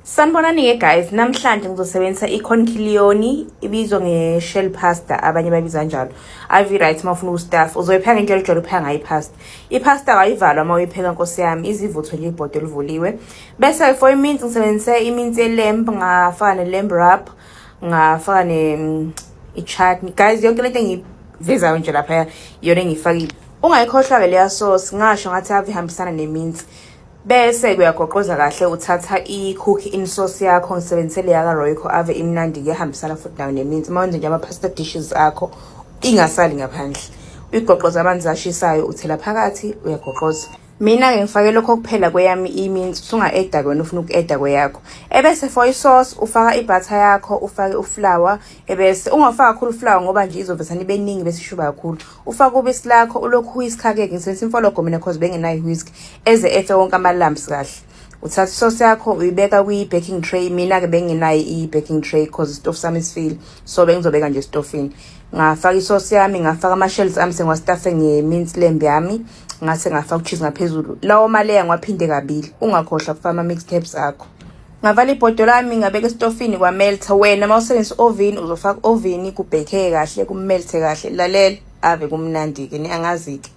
Sanibonani-ke guys, namhlanje ngizosebenzisa i-conchiglioni, ibizwa nge-shell pasta, abanye babiza kanjalo. Ave right uma ufuna ukustafa, uzoyipheka ngendlela ojwayele ukupheka ngayo i-pasta. I-pasta ayivalwa uma uyipheka nkosi yami, izivuthwe nje ibhodo elivuliwe. Bese for i-mince ngisebenzise i-mince ye-lamb, ngafaka ne-lamb rub, ngafaka ne i-chutney. Guys, yonke lento engiyivezayo nje lapha iyona engiyifakile. Ungayikhohlwa-ke leya sauce, ngasho ngathi ave ihambisana ne-mince. Bese kuyagoqoza kahle, uthatha i-cook in sauce yakho, ngisebenzise le yaka Royco, ave imnandi, kuyahambisana futhi nayo ne-mince. Uma wenza nje ama-pasta dishes akho, ingasali ngaphandle. Uyigoqoza amanzi ashisayo, uthela phakathi, uyagoqoza. Mina-ke ngifake lokho kuphela kweyami i-mince, usunga-adda wena ufuna uku-adda kweyakho. Ebese for i-sauce ufaka i-butter yakho, ufake u-flour, ebese ungafaki kakhulu u-flour ngoba nje izovesana ibe ningi bese ishuba kakhulu. Ufake ubisi lakho, ulokhu uyisikha-ke, ngisebenzisa imfologo mina cause bengenayo i-whisk, eze efe wonke ama-lumps kahle. Uthatha isauce yakho uyibeka kwi-baking tray. Mina-ke bengenayo i-baking tray cause isitofu sami sifile, so bengizobeka nje esitofini. Ngafaka isauce yami, ngafaka ama-shells ami sengiwastafe nge-mince lamb yami, ngase ngafaka u-cheese ngaphezulu. Lawo ma-layer ngiwaphinde kabili. Ungakhohlwa ukufaka ama-mixed herbs akho. Ngavala ibhodo lami, ngabeka esitofini, kwameltha. Wena uma usebenzisa i-oven, uzofaka i-oven kubhekeke kahle, kumelte kahle. Lalela, ave kumnandi-ke, angazi-ke.